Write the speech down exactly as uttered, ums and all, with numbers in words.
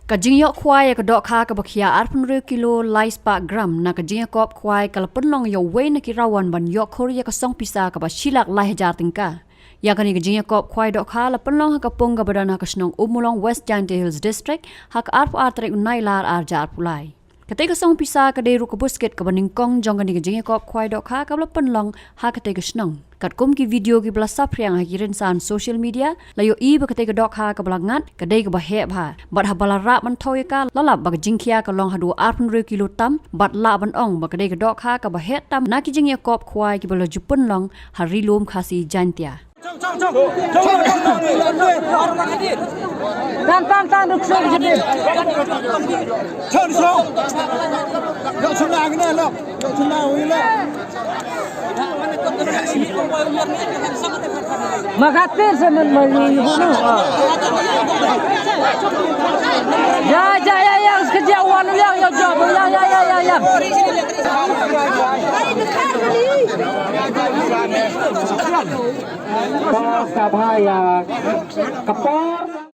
Ka jingïoh khwai ïa ka dohkha kaba khia arphew kilo lai spah gram na ka jingïakop khwai ka la pynlong ïa uwei na ki rawan ban ïoh khur ïa ka song pisa kaba shi lak lai hajar tyngka. Ïa kane ka jingïakop khwai dohkha la pynlong ha ka pung kaba don ha ka shnong Ummulong, West Jaintia Hills District, ha ka arphew ar tarik u Nailar ar hajar arphew lai. Katei ka song pisa ka dei ruh ka buskit kaba nyngkong jong kane ka jingïakop khwai dohkha kaba la pynlong ha katei ka shnong. Katkum ki video kiba la saphriang ha ki rynsan social media, la ïohi ba katei ka dohkha kaba la ngat ka dei kaba heh bha. Bad haba la rah ban thew ïa ka, la lap ba ka jingkhia ka long haduh arphew kilo tam, bad lah ban ong ba ka dei ka dohkha kaba heh tam na ki jingïakop khwai kiba la ju pynlong ha Ri Lum Khasi Jaintia. Tan, tan, tan, ruk sung, sung. Makatir semen mali hunu. Ya, ya, ya, ya, sekejap wan ya, ya, ya, ya, ya, ya, ya. Ka por.